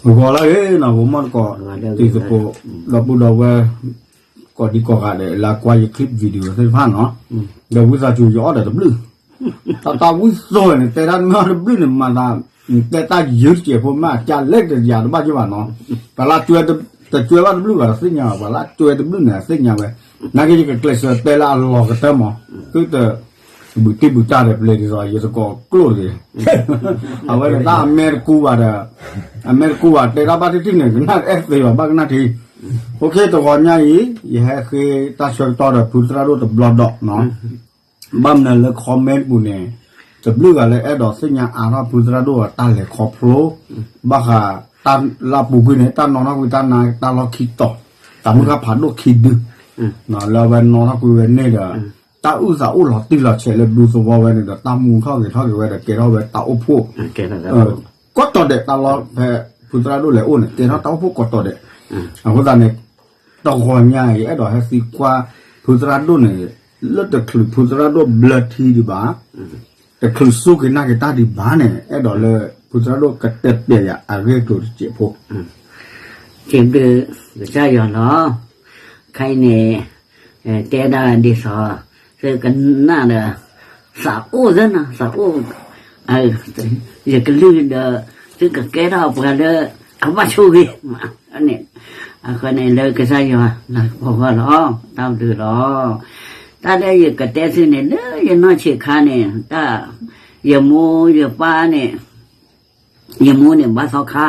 ဂီၤလၢအဂ့ၤနီၤ ဂီၤမီၢ်တကိး တံၤသကိး ဒီပုၢ်ဒီဝဲၢ် ကိးဒံကိးဂၤဒဲး လၢကွၢ်ယ clip video သ့ၣ်တဖၣ်နီၤ, ဒီးဝံသးစူၤယအီၣ်ဒီးတဘျုး, တၢ်တၢ်ဝံသိန့ၣ် တဲတၢ်မ့ၢ်အီၣ်တဘျုးန့ၣ် မၤသး တဲတၢ်ယုၢ်တစဲးဖိ မ့ၢ်အကလဲၣ်တယၤတဘၣ်က့ဘၣ်နီၤ, ပှၤလၢတစဲးဘၣ်တဘျုးဘၣ်ဒီးသ့ၣ်ညါဘၣ်, ပှၤလၢစဲးတဘျုးန့ၣ် သ့ၣ်ညါဝဲ, နာ်က့ယကကျဲးစၢးတဲလၢအလီၤကတၢၢ်မး, သုတ ဘုးတံၢ်ဘုးတၢ်ဒီးပျဲဒ်သိး ယသကိးကျိၣ်တဂ့ၤ, အဝဲဒၣ်အမဲာ်တကူဘၣ်ဒီး အမဲာ်တကူဘၣ် တဲတၢ်ဘၣ်တထံၣ်န့ၣ် ကနၣ်တအဲၣ်သ့ဘၣ် ဘၣ်ကနၣ်ထံ, အိၣ်ခ့ တဂီၤညါအံၤ ယဟဲဃ့တၢ်ဆၢကတီၢ်ဒီးဖုသရၣ်ဒိၣ်တဘျီဒီးနီၤ, ဘၣ်မနုၤလၢ comment ပူၤန့ၣ် တဘျုးဂၤလၢအဲၣ်ဒိးသ့ၣ်ညါအါထီၣ်ဖုသရၣ်ဒိၣ်အတၢ်လဲၤခီဖျိ ဘၣ်ဃးတၢ်လၢအပူၤကွံာ်န့ၣ် တၢ်နီၣ်ထီၣ်ကွံာ်တၢ်နါတၢ်လီၢ်ခံတီၤ, တၢ်မုၢ်ဃၢ်ဖးဒိၣ်ခံဒု လၢအဝဲနီၣ်ထီၣ်ကွံာ်ဝဲန့ၣ်ဒီး တၢ်အုၣ်သးအိၣ်လီၤတံၢ်လီၤဆဲးလၢဒူသဝီဝဲန့ၣ်ဒီး တၢ်မူထီၣ်ဂဲၤထီၣ်က့ၤဝဲဒီးကဲထီၣ်ဝဲတၢ်အိၣ်ဖှိၣ် ကိးတီၤဒဲး တၢ်လီၢ်ဖဲဖုသရၣ်ဒိၣ်လဲၤအိၣ်န့ၣ် ကဲထီၣ်တၢ်အိၣ်ဖှိၣ်ကိးတီၤဒဲး, အဃိသတးန့ၣ် တဂီၤညါအံၤ အဲၣ်ဒိးဟဲသံကွၢ်ဖုသရၣ်ဒိၣ်န့ၣ် လၢတချုးဖုသရၣ်ဒိၣ်ဘျၢထံဒံးဘၣ် တချုးစူၢ်က့ၤနာ်က့ၤတၢ်ဒံးဘၣ်န့ၣ် အဲၣ်ဒိးလၢဖုသရၣ်ဒိၣ်ကတဲပျဲယၤအဂ့ၢ်ကျိၤတစဲးဖိ က့ဘျုးကစၢ်ယွၤလီၤ. ခဲအံၤန့ၣ် တဲဒၣ်ဒ်သိး သုကနၣ်ဒီး သးအိၣ်သနီၤ သးအိၣ် ယကလုၢ်ဒီး သုကကဲထီၣ်ပှၤလၢ အဘၣ်ဆိၣ်ဂ့ၤန့ၣ်, အဃိန့ၣ်လၢကစၢ်ယွၤလၤကပီၤဂီၢ်လီၤ တၢ်ဘျုးလီၤ. တၢ်လၢယကတဲသုန့ၣ် လၢယနီၢ်ဆံးခါန့ၣ် တၢ် ယမိၢ်ယပၢ်န့ၣ် ယမိၢ်န့ၣ်ဘါသီခါ,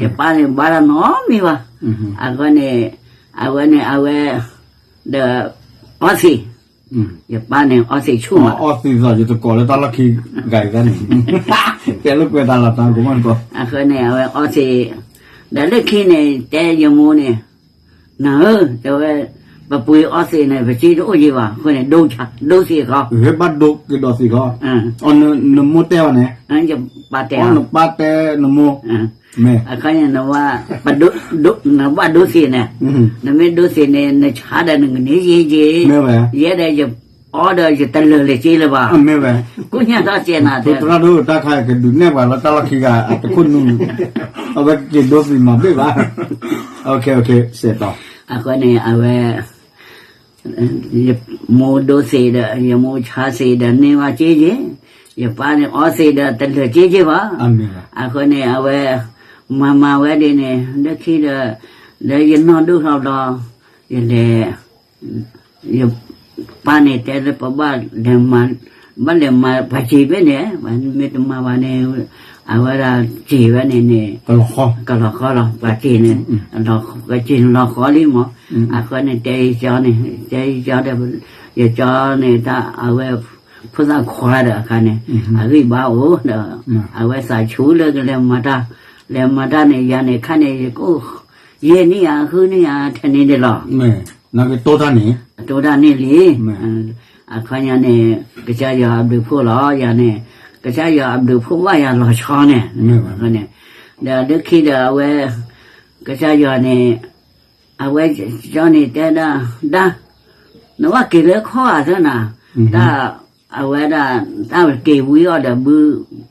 ယပၢ်န့ၣ်ဘါတၢ်နီတမံၤဘၣ်. အဃိန့ၣ် အဝဲန့ၣ်အဝဲ ဒီး အီသံး, ယပၢ်န့ၣ်အီသံးဆူၣ်မး, အီသံးသိးယတကိးလၢတၢ်လီၢ်ခံဂၤအံၤန့ၣ်, တဲလိာ်ကွဲးတၢ်လီၤတၢ်ကမီၢ်တကိး, အဃိန့ၣ်အဝဲအီသံး, ဒီးလၢခံန့ၣ် တဲယမိၢ်န့ၣ် နၤဧၢ, တဲဝဲ ပပှ့ၤအီသံးန့ၣ် ပစ့တအိၣ်ယံၤဘၣ်, အဃိန့ၣ် ဒိ ဒိသံးဃီ, ဂဲၤဘၣ်ဒိက့ၤဒိသံးဃီ, နမိၢ်တဲဘၣ်န့ၣ်, ယပၢ်တဲ, နပၢ်တဲနမိၢ်, မ့ၢ်, အခါန့ၣ် နဘၣ်ဒိသံးန့ၣ်, နမ့ၢ်ဒိသံးန့ၣ် နဆါဒီးနကန့ၢ်ယံၤယံၤ, ယဲဒီးယအီဒီးယတလၢာ်လၢၤက့လၢၤဘၣ်, မ့ၢ်ဝဲ, ကိးညါထီၣ်စဲးနၤ, ဖုသရၣ်ဒိၣ်တၢ်ခါအံၤ ကဒုးနဲၣ်ပှၤလၢတၢ်လီၢ်ခံဂၤအတခိၣ်နူ, အဝဲကက့ၤဒိသံးမၤဘ့ၣ်ဘၣ်, စဲးတီၤ, အဃိန့ၣ် အဝဲ ယမိၢ်ဒိသံးဒီး ယမိၢ်ဆါသံးဒီးန့ၢ်ဘၣ်က့ယ့ၢ်, ယပၢ်န့ၣ်အီသံးဒီးတလၢာ်က့ယ့ၢ်ဘၣ်, အဃိန့ၣ် အဝဲ မၤမၤဝဲဒ်န့ၣ် လၢခံဒီး လၢယနီၢ်ဒိၣ်ထီၣ်ဘျီ ယလဲၤ ယပၢ်န့ၣ်တဲလၢပဘၣ်လဲၤမၤ ဘၣ်လဲၤမၤပှၤစံးဖဲန့ၣ်, မ့ၢ်တမၤဘၣ်န့ၣ် အဝဲဒၣ်စံးဝဲန့ၣ်န့ၣ် ကလီၤဃီလီၤ ပှၤစံးန့ၣ် ပှၤစံးန့ၣ်လီၤဃီလံမး, အဃိန့ၣ်တဲယကၠီန့ၣ် တဲယကၠီဒီး ယကၠီန့ၣ်တၢ်အဝဲ ဖိသၣ်ခွါဒီးအခါန့ၣ် အဂံၢ်ဘါအိၣ်ဒီး အဝဲသးဆူၣ်လၢကလဲၤမၤတၢ်, လဲၤမၤတၢ်န့ၣ် ယၤန့ၣ်ခါန့ၣ် ယကအိၣ် ယဲၢ်နံၣ်ယၤ ဃုနံၣ်ယၤ ထဲန့ၣ်ဒ်လီၤ. နကတိၢ်တၢ်န့ၣ်, တိၢ်တၢ်န့ၣ်လံ. အခီညါန့ၣ် ကစၢ်ယွၤအဘျုးဖှိၣ်လီၤ. ယၤန့ၣ် ကစၢ်ယွၤအဘျုးဖှိၣ်ဘၣ်ယၤလီၤဆီန့ၣ်, ဒီးလၢခံဒီးအဝဲ ကစၢ်ယွၤန့ၣ် အဝဲကၠီန့ၣ်တဲဒၣ် ဒၣ် နဘၣ်က့ၤလၢခီၣ်ဧါသၢနၤ, တၢ် အဝဲဒၣ် တၢ်က့ၤဝံအီၤဒီးဘု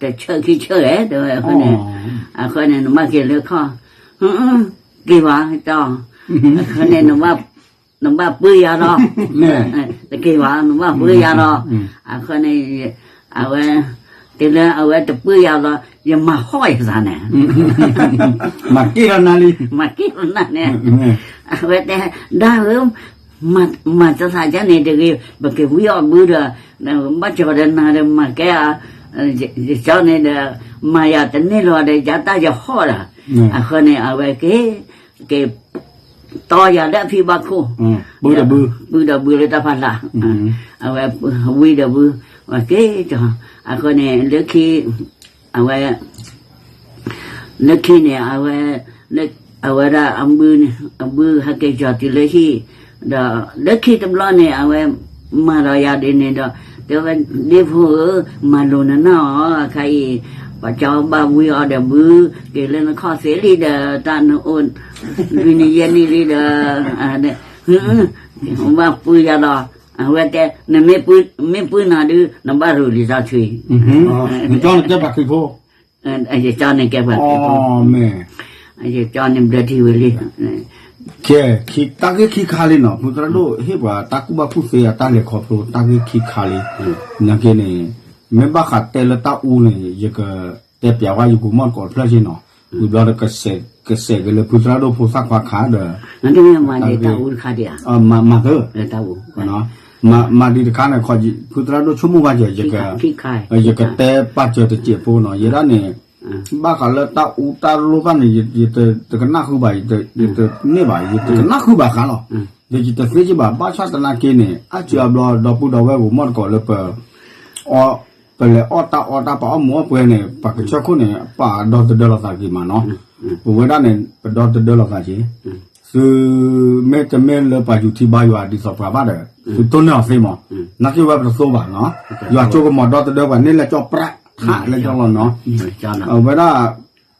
တဆၢခံဆၢဧဲ တဲဝဲအဃိန့ၣ်, အဃိန့ၣ် နဘၣ်က့ၤလၢခီၣ်, က့ၤဘၣ် တဲအီၤ, အဃိန့ၣ် နဘၣ်ပၢယၤလီၤ, တက့ၤဘၣ် နဘၣ်ပၢယၤလီၤ. အဃိန့ၣ် အဝဲ တုၤလၢအဝဲတပၢယၤလီၤ ယမၤဟီၣ်ယသးန့ၣ်, မၤက့ၤလီၤနၤလံ, မၤက့ၤလီၤနၤန့ၣ်, အဝဲတဲ ဒၣ်ဧၢ မၤတသးဒ်န့ၣ်တဂ့ၤ, ပက့ၤဝံအီၤဘုဒီး ဘၣ်ကၠီၤဒီးနၤဒီး မၤကဲဧါ, ယကၠီန့ၣ်ဒီး မၤယၤတန့ၢ်လီၤဒီး ယတၢ်ယဟီၣ်ဒီး, အဃိန့ၣ် အဝဲက့ၤ က့ၤ တီယၤလၢအဖံဘၣ်ခိၣ်, ပုၢ်ဒီးဘုလၢတၢ်ဖးလၢ်, အဝဲဝံဒီးဘု ဝဲက့ၤကၠီ, အဃိန့ၣ် လၢခံ အဝဲ လၢခံန့ၣ် အဝဲ အဝဲဒၣ်အဘုန့ၣ် အဘုဟဲက့ၤကၠီတုၤလၢဟံၣ်, ဒီးလၢခံတဘျီန့ၣ် အဝဲမၤဒီးယၤဒ်န့ၣ်ဒီး တဲဝဲ ဒ့ဖိဧၢ, မၤလိာ်နနၢ်အီၤ အခါအံၤ ပှၤကၠီဘၣ်ဝံအီၤဒီးဘု က့ၤလၢနခီၣ်သ့လံဒီး တၢ်နအိၣ် လွံၢ်နံၣ်ယဲၢ်နံၣ်လံဒီး ဘၣ်ပုၢ်ယၤဒီး အဝဲတဲ နမ့ၢ်ပုၢ်နၤဒုး နဘၣ်ရူၤလံာ်စီဆှံ, နကၠီန့ၣ်ကဲပှၤခရံာ်ဖိ, ယကၠီန့ၣ်ကဲပှၤခရံာ်ဖိ, မ့ၢ် ယကၠီန့ၣ်ဘျၢထံဝဲလံ. ကဲ, တၢ်ဂ့ၢ်ခံခါလံနီၤ, ဖုသရၣ်ဒိၣ်ဟ့ၣ်ပှၤတၢ်ကူၣ်ဘၣ်ကူၣ်သ့အတၢ်လဲၤခီဖျိတၢ်ဂ့ၢ်ခံခါလံ. နာ်က့န့ၣ် မ့ၢ်ဘၣ်ဃးတဲလၢတၢ်အူန့ၣ် ယကတဲပျးဝဲယကိးမီၢ်တကိးတဖျၢၣ်က့နီၤ, ဝံၤဘျီဒီး ကစဲးက့ၤလၢဖုသရၣ်ဒိၣ်ဖိသၣ်ခွါခါဒီး မၤသၢ မၤဒံးတခါန့ၣ် ဖုသရၣ်ဒိၣ်ဆိကမိၣ်ဘၣ်က့ၤ ယကတဲပာ်စၢၤတစဲးဖိနီၤ, ယဲဒၣ်န့ၣ် ဘၣ်ဃးလၢတၢ်အူတၢ်လိၣ်ဘၣ်န့ၣ် ယတကနၣ်ဃုာ်ဘၣ်, ယတန့ၢ်ဘၣ်, ယတကနၣ်ဃုာ်ဘၣ်ဃးလီၤ. ဒီးယတသ့က့ၤဘၣ် ဘၣ်ဆၣ်သနာ်က့န့ၣ် အါစုအါဘျီ ဒီပုၢ်ဒီဝဲၢ်ဂိၤမီၢ်တကိးလၢပ ပလဲၤအီၣ်တၢ်အီတၢ် ပှၤအီၣ်မူးအီၣ်ပွဲန့ၣ် ပှၤကဆၢခိၣ်န့ၣ် ပဒီသဒၢလိာ်သးက့ၤမးနီၤ. ပဝဲဒၣ်န့ၣ် ပဒီသဒၢလိာ်သးက့ၤ, သုမ့ၢ်တမ့ၢ်လၢပှၤယူၤထံဘါယွၤဒ်သိးပှၤဘၣ်ဒီး သုတိၢ်န့ၢ်အီၤသ့မး, နာ်က့ဝဲပတသိဘၣ်နီၤ, ယွၤကၠိကမီၤဒီသဒၢပှၤန့ၣ်လၢကၠီပြးထးလၢကၠီလီၤနီၤ. အဝဲဒၣ်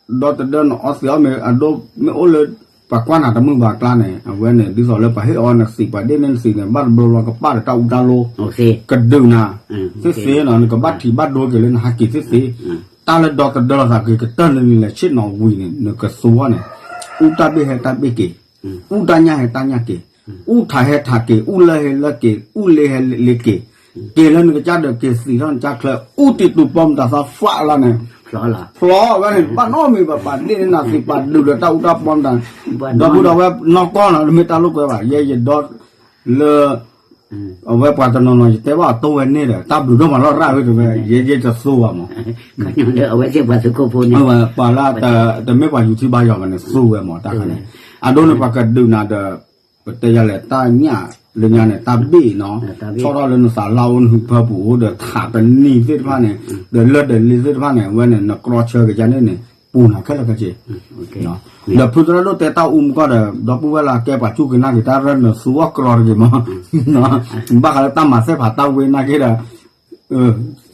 ဒီသဒၢနအီသံးအီမ့ၢ်အဒိ မ့ၢ်အိၣ်လၢ ပှၤကွၢ်နၤတမုာ်ဘၣ်အကျါန့ၣ် အဝဲန့ၣ် ဒ်သိးလၢပှၤဟ့ၣ်အီနသံး ပှၤဒ့ၣ်န့ၢ်နသံးန့ၣ် ဘၣ်တဘျီဘျီကပၣ်ဒီးတၢ်အူတၢ်လိ ကဒုးနၤ သ့သ့နီၤ, နကဘၣ်ထံးဘၣ်ဒိက့ၤလၢနဟးက့ၤသ့သ့, တၢ်လၢဒီသဒၢလိာ်သးက့ၤကတၢၢ်န့ၣ်လဲၤဆ့ၣ်နီၤဝံၤန့ၣ် နကသူအီၤန့ၣ် အူတၢ်ဘ့ၣ်ဟဲတၢ်ဘ့ၣ်က့ၤ, အူတၢ်ညၣ်ဟဲတၢ်ညၣ်က့ၤ, အူထးဟဲထးက့ၤ, အူလၢဟဲလၢက့ၤ, အူလ့ဟဲလ့က့ၤ, က့ၤလၢနကစၢ်ဒီးက့ၤသံးထီၣ်နကစၢ်ချၢ, အူတံၤတူးပီမတၤသီ flat လီၤန့ၣ်, ဖျီဝဲန့ၣ် ဘၣ်နီတမံၤဘၣ် ပှၤဒ့ၣ်န့ၢ်နၤသံး ပှၤဒုးဒီးတၢ်အူတၢ်ပီမတၤ, ဒီပုၢ်ဒီဝဲၢ်နီၢ်ကီၢ်နီၤ တမ့ၢ်တၢ်လိာ်ကွဲဘၣ် ယဲယဒီလၢ အဝဲပှၤတနီၤနီၤ ယတဲဘၣ်အီၤတိၢ်ဝဲန့ၣ်ဒီး တၢ်ဘျုးဒိၣ်မးလီၤရၣ်ဝဲတဝဲ ယဲယတသူဘၣ်မး, အဝဲသ့ၣ်ပှၤသုးခိၣ်ဖိန့ၣ် ပှၤလၢ တမ့ၢ်ပှၤယူၤထံဘါယွၤဘၣ်န့ၣ် သူဝဲမး တၢ်ခါန့ၣ်, အဒိန့ၣ်ပှၤကဒုးနၤဒီး ပတဲယၤလဲၣ် တၢ်ညၣ်လၢညါန့ၣ် တၢ်ဘ့ၣ်နီၤ, ဆီၣ်ထီၣ်လၢနသးလၢအိၣ်နဟုးဖၢပူၤအိၣ်ဒီးထးတနံၤသ့ၣ်တဖၣ်န့ၣ်, ဒီးလၢာ်ဒီးလ့သ့ၣ်တဖၣ်န့ၣ် အဝဲန့ၣ် နကြီဆၢက့ၤယၤန့ၣ်န့ၣ် ပူၤနၤခဲလၢာ်ခဲဆ့ ဒီးဖုသရၣ်ဒိၣ်တဲတၢ်အူမူကီၢ်ဒီး ဒီပုၢ်ဝဲၢ်လၢအကဲပှၤစူၢ်က့ၤနာ်က့ၤတၢ်ရၢၢ်နသူအီၣ်ကြီတဂ့ၤမး, ဘၣ်ဃးလၢတၢ်မၤသ့ၣ်ဖးတၢ်ဝ့နာ်က့ဒီး,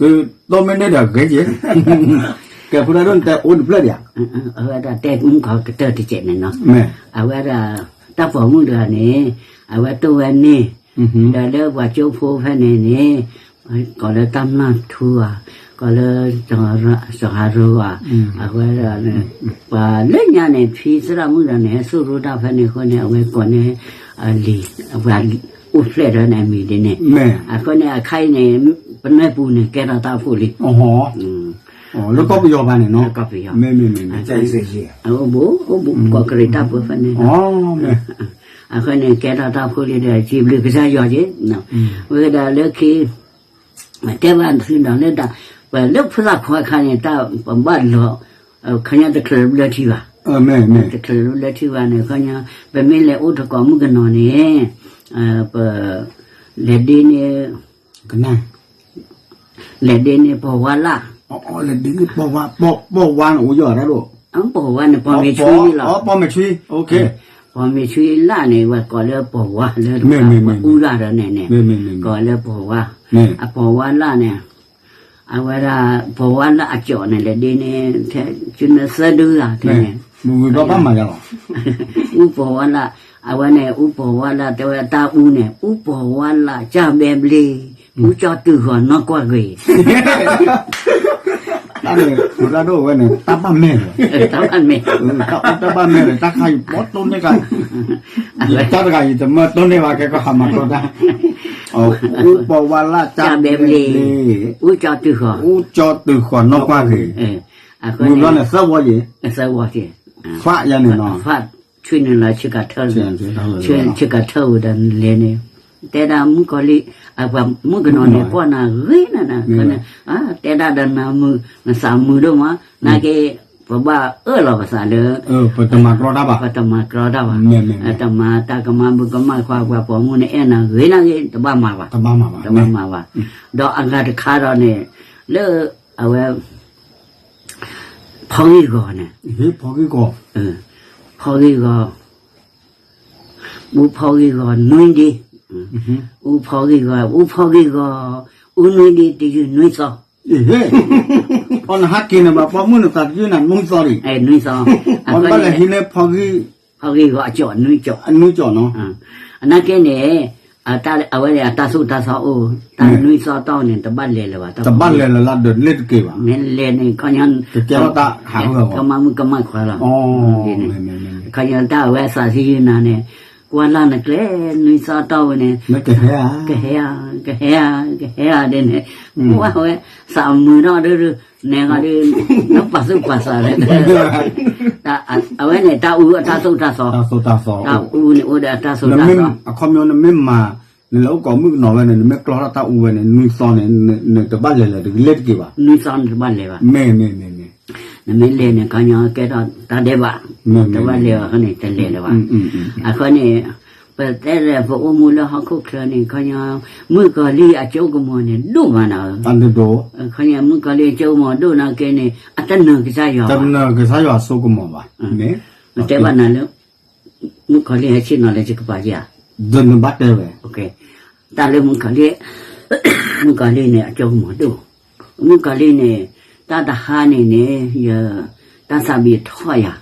သုတိၢ်မ့ၢ်န့ၢ်ဒီးဂ့ၤက့ၤ, ကဲဖုသရၣ်ဒိၣ်နတဲအိၣ်တဖျၢၣ်ဒံးဧါ, အဝဲဒၣ်တဲမူကီၢ်ကတၢၢ်တကဲးန့ၣ်နီၤ, အဝဲဒၣ် တၢ်ပိာ်မုၣ်တဂၤန့ၣ် အဝဲတိၢ်ဝဲန့ၢ်, ဒီးလၢပှၤကၠိဖိဖဲန့ၣ်န့ၣ် ကိးလၢတၢ်မျၢ်ထူဧါ, ကိးလၢ စီၤဟးရိဧါ, အဝဲဒၣ် ပှၤလၢညါန့ၣ် ဖံသရၣ်မုၣ်ဒီးန့ၣ် ဟဲသူၣ်ရိတၢ်ဖဲန့ၣ်အဃိန့ၣ် အဝဲကိးန့ၢ် အလံၤ ပှၤအိၣ်ဖျဲၣ်ဒီးန့ၣ်အမံၤဒ်န့ၣ်, အဃိန့ၣ် အခါအံၤန့ၣ် ပနွဲၢ်ပူၤန့ၣ် ကဲထီၣ်တၢ်အိၣ်ဖှိၣ်လံ လၢကီၢ်ပယီၤဘၣ်န့ၣ်နီၤ, မ့ၢ်မ့ၢ်မ့ၢ် အိၣ်ဘူး အိၣ်ဘူး ကီၢ်ကရံးတၢ်ပၢဖဲန့ၣ်, အဃိန့ၣ် ကဲထီၣ်တၢ်အိၣ်ဖှိၣ်လံဒီး စံးဘျုးကစၢ်ယွၤက့ၤ, ဝဲဒၣ်လၢခံ တဲဘၣ်သုဒီးလၢဒၣ် ပလၢဖုသၣ်ခွါအခါန့ၣ် တၢ်ပဘၣ်လီၤ ခီညါတချုးလၢဘျၢထံဘၣ်, တချုးလၢဘျၢထံဘၣ်န့ၣ် ခီညါ ပမ့ၢ်လဲၤအိၣ်တကိးမုၣ်ကနီၤန့ၣ် ပ လဲၤဒ့န့ၣ် လဲၤဒ့န့ၣ်ပိာ်ဝါလၢ်, ပိာ်ဝါန့ၣ်အိၣ်ယီၤတၢ်ဒိၣ်, ပိာ်ဝါန့ၣ် ပိာ်မ့ၢ်ဆှံလီၤ, ပိာ်မ့ၢ်ဆှံလၢ်န့ၣ် ပှၤကိးလၢပိာ်ဝါလၢ ပှၤအူဒၣ်ဒီးန့ၣ်န့ၣ် ကိးလၢပိာ်ဝါ, အပိာ်ဝါလၢ်န့ၣ် အဝဲဒၣ် ပိာ်ဝါလၢ်အကၠီၣ်န့ၣ် လဲၤဒ့န့ၣ် ထဲ ကနၢသၢဒုဂၤ ထဲန့ၣ် မ့ၢ်ဝံၤဘျီဘၣ်မၤယါလီၤ, အူပိာ်ဝါလၢ်, အဝဲန့ၣ် အူပိာ်ဝါလၢ် တဲဝဲတၢ်အူန့ၣ် အူပိာ်ဝါလၢ် ကၢ်ဘဲဘျ့ အူကၠီတုၤဃီၤနီၢ်ကွၢ်ဂ့ၤ တၢ်န့ၣ် ဖိသၣ်ဒိၣ်ဝဲန့ၣ် တၢ်ဘၣ်မဲာ်လီၤ, တၢ်အူတၢ်ဘၣ်မဲာ်ဒီး တၢ်ခါအံၤ ပိာ်တိၢ်န့ၢ်ခါ, ယတၢ်တဂၤအံၤ တမၢတိၢ်န့ၢ်ဘၣ် ကဲကီၢ်ဟးမၤကီတၢ်, အူပိာ်ဝါလၢ် ကၢ်ဘဲဘျ့ အူကၠီတုၤဃီၤ အူကၠီတုၤဃီၤနီၢ်ကွၢ်ဂ့ၤ, ဝံၤဘျီန့ၣ် သၢဝီယံၤ, သၢဝီယံၤ, ဖးယၤန့ၣ်နီၤ, ဖး ဆွံနုာ်လီၤ ဆ့ကၤထၢၣ်, ဆ့ကၤထၢၣ်ဝံၤဒီးလဲၤန့ၣ်, တဲဒၣ်မုၣ်ကီၤလံၢ်, ပှၤမုၣ်ကနီၤန့ၣ် ကွၢ်နၤဂ့ၤနၤနၤ, တဲဒၣ်ဒီးနမုာ် နသးမုာ်ဒိၣ်မး, နာ်က့ ပဘၣ်အၢၣ်လီၤပသးလၢ ပတမၤကြီတၢ်ဘၣ်, ပတမၤကြီတၢ်ဘၣ်, တမၤတၢ်ကမၣ်ဘုကမၣ်ခွါ ပှၤပိာ်မုၣ်န့ၣ်အဲၣ်နၤဂ့ၤနၤဂ့ၤ တဘၣ်မၤဘၣ်, တဘၣ်မၤဘၣ်, ဒီးအဂၤတခါဒီးန့ၣ် လၢ အဝဲ ဖီဂံၢ်ဂီၤန့ၣ်, ဖီဂံၢ်ဂီၤ, ဖီဂံၢ်ဂီၤ, အူဖီဂံၢ်ဂီၤနွံဒ့, အူဖီဂံၢ်ဂီၤ, အူဖီဂံၢ်ဂီၤ, အူနွံဒ့ တယုၢ်နွံသီ, အီနဟးက့ၤန့ၣ်ဘၣ် ပိာ်မုၣ်နသးတယုၢ်နၤနွံသီဒံး, နွံသီ, အဘၣ်လဲၤဟံးန့ၢ်ဖီဂံၢ်, ဖီဂံၢ်ဂီၤအကၠီၣ်နွံကၠီၣ်, နွံကၠီၣ်နီၤ, အနာ်က့န့ၣ် အဝဲန့ၣ်အတၢ်သိၣ်တၢ်သီအိၣ်, တၢ်နွံသီတီၢ်န့ၣ် တဘၣ်လဲၤလၢၤဘၣ်, တဘၣ်လဲၤလၢၤလၢဒၢးလ့ၣ်တက့ၢ်ဘၣ်, မ့ၢ်လဲၤန့ၣ် ခီညီ ကဲထီၣ်တၢ်ဟးဂီၤ, ကမၣ်မုၣ်ကမၣ်ခွါလီၤ, ခီညီတၢ်အဝဲအသးသံယုၢ်နၤန့ၣ်, ကွၢ်လၢ်နကျဲ နွံသီတီၢ်ဝဲန့ၣ်, ကဟဲဧါ, ကဟဲဧါ, ကဟဲဧါ, ကဟဲဧါဒ်န့ၣ်, ကွၢ်ဝဲ သးမုာ်ထီၣ်ဒုး, နဲဂီၤဒုး, နပာ်သူၣ်ပာ်သးလဲၣ်, အဝဲန့ၣ် တၢ်အူအတၢ်သိၣ်တၢ်သီ, တၢ်အူန့ၣ်အိၣ်ဒီးအတၢ်သိၣ်တၢ်သီ, အခီပညီနမ့ၢ်မၤ, နလဲၤအိၣ်ကိးမုၣ်ကနီၤဝဲန့ၣ် နမ့ၢ်ကျီထီၣ်တၢ်အူဝဲန့ၣ် နွံသီန့ၣ် နတဘၣ်လဲၤလၢၤတက့ၢ်ဘၣ်, နွံသီနတဘၣ်လဲၤဘၣ်, မ့ၢ်မ့ၢ်မ့ၢ်မ့ၢ်, နမ့ၢ်လဲၤန့ၣ် ခီညီကဲထီၣ်တၢ်ဒဲးဘး, တဘၣ်လဲၤအဃိန့ၣ် တလဲၤလၢၤဘၣ်, အဃိန့ၣ်, ပတဲလၢပအိၣ်မူလၢဟီၣ်ခိၣ်ချၢန့ၣ် ခီညီ, မုၣ်ကီၤလံၢ်အစိကမီၤန့ၣ် ဒိၣ်မးနၤဧၢ, ခီညီမုၣ်ကီၤလံၢ်အစိကမီၤဒိၣ်နာ်က့န့ၣ် အတနၢၤကစၢ်ယွၤဘၣ်, တနၢၤကစၢ်ယွၤအစိကမီၤဘၣ်, တဲဘၣ်နၤလၢ မုၣ်ကီၤလံၢ်ဟဲဆ့ၣ်နီၤလၢယကပၤဧါ, တနၢၤဘၣ်တဲဝဲ, တၢ်လၢမုၣ်ကီၤလံၢ်, မုၣ်ကီၤလံၢ်န့ၣ် အစိကမီၤဒိၣ်, မုၣ်ကီၤလံၢ်န့ၣ်, တၢ်တဟါန့ၣ်န့ၣ်, ယ, တၢ်သးဘံးထီၣ်ယၤ,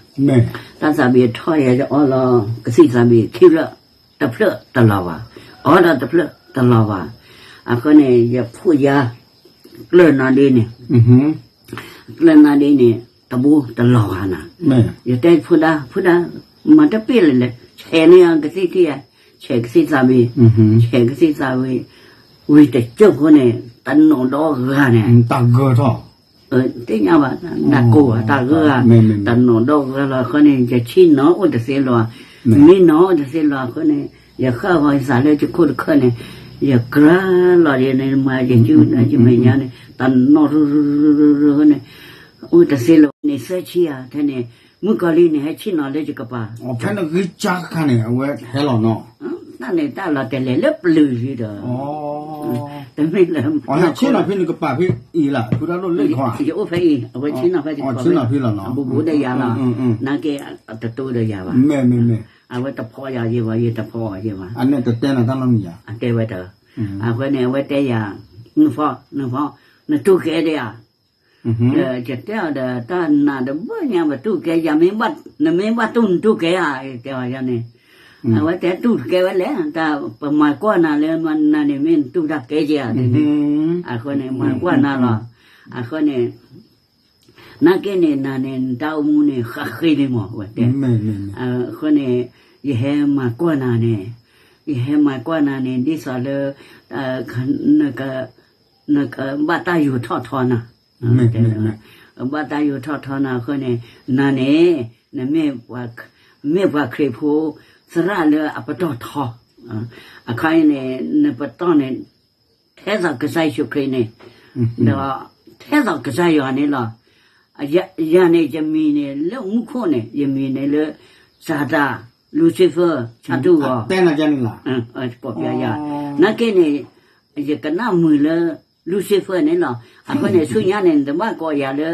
တၢ်သးဘံးထီၣ်ယၤ ယအီလီၤ, ကသံၣ်သးဘံးခံဖျၢၣ်, တဖျၢၣ်တလီၤဘၣ်, အီဒီးတဖျၢၣ်တလီၤဘၣ်, အဃိန့ၣ် ယဖိယါ, ကျၢၢ်နၤဒ့န့ၣ် ကျၢၢ်နၤဒ့န့ၣ် တဘိတလီၤဘၣ်နၤ, ယတဲဖိဒါ, ဖိဒါ, မၤတပ့ၢ်လၢၤလဲၣ်, ဆဲးန့ၢ်အကသံၣ်ခံဂၤ, ဆဲးကသံၣ်သးဘံး, ဆဲးကသံၣ်သးဘံး, ဝံၤတကၢၢ်ဖိန့ၣ် တနီၤဒီဂၤန့ၣ်, တၢ်ဂၢၢ်ထီၣ်, သ့ၣ်ညါဘၣ်, နၢ်ကိၢ်ဘၣ်, တၢ်ဂၢၢ်ဧါ, တနီၤဒီဂၤလီၤအဃိန့ၣ် ယဆ့ၣ်နီၤအိၣ်တသ့လီၤ, မ့ၢ်နီၤအိၣ်တသ့လီၤအဃိန့ၣ်, ယဃၣ်ဂီၤယသးလၢယခိၣ်တခၢၣ်န့ၣ်, ယကြၢးလီၤဒ်န့ၣ် မၤယစုယမဲာ်ညါန့ၣ် တနီၤရူၤရူၤရူၤရူၤန့ၣ်, အိၣ်တသ့လီၤန့ၣ် သၢဆံယၤထဲန့ၣ်, မုၣ်ကီၤလံၢ်န့ၣ် ဟဲဆ့ၣ်နီၤလၢယကပၤ, ဖဲနဂံၢ်စၢ်ခါန့ၣ် အဝဲဟဲလီၤနီၤ, တၢ်န့ၣ်တၢ်လီၤတဲာ်လဲၤလၢပျုၤလံဒီး, တမ့ၢ်လၢ, ဟဲဆ့ၣ်နီၤဖဲနကပၤဖဲအံၤလီၤ, ဖုတၢ်ဒိၣ်လၢခီ, ယအိၣ်ဖဲအံၤ အဝဲဆ့ၣ်နီၤဖဲယကပၤ, အဘူးဘူးဒီးယၤလီၤ, နာ်က့အတတိဒီးယၤဘၣ်, အဝဲတဖီယၤယဲဘၣ်, ယတဖီအီၤယဲဘၣ်, အတဲဝဲတၢ်, အဃိန့ၣ် အဝဲတဲယၤ, နဖီ, နဖီ, နတူၢ်ကဲဒံးဧါ, ဒီးယတဲအီၤဒီး တၢ်နးတဘၣ်ညါ ပတူၢ်ကဲယၤ, နမ့ၢ်ဘၣ်တူၢ်နတူၢ်ကဲဧါ, တဲအီၤယၤန့ၣ်, အဝဲတဲတူၢ်တကဲဝဲလဲၣ်, တၢ်ပမၤကွၢ်နၤလၢနၤန့ၣ် မ့ၢ်နတူၢ်တၢ်ကဲကဲဧါ, အဃိန့ၣ် မၤကွၢ်နၤလီၤ, အဃိန့ၣ် နာ်က့န့ၣ် နၤန့ၣ် နတၢ်အိၣ်မူန့ၣ် ဃးဃ့လံမး အဝဲတဲ, အဃိန့ၣ် ယဟဲမၤကွၢ်နၤန့ၣ်, ယဟဲမၤကွၢ်နၤန့ၣ် ဒ်သိးလၢ နကဘၣ်တၢ်ယူၤထီၣ်ထီနၤ, ဘၣ်တၢ်ယူၤထီၣ်ထီနၤအဃိန့ၣ် နၤန့ၣ် နမ့ၢ် မ့ၢ်ပှၤခရံာ်ဖိသရၣ်လၢအပတီၢ်ထီ, အခါအံၤန့ၣ် နပတီၢ်န့ၣ် ထဲသိးကစၢ်ယ့ၣ်ၡူးခရံာ်န့ၣ်, ဒီးထဲသိးကစၢ်ယွၤန့ၣ်လီၤ. ယၤန့ၣ် ယမံၤန့ၣ်လၢမူခိၣ်န့ၣ် ယမံၤန့ၣ်လၢ စၤတၢ်, Lucifer, ဆၣ်တူၢ်ဂီၤ, နာ်က့န့ၣ် ယကနၣ်မုာ်လၢ Lucifer န့ၣ်လီၤ. အဃိန့ၣ် ဆူညါန့ၣ် နတဘၣ်ကိးယၤလၢ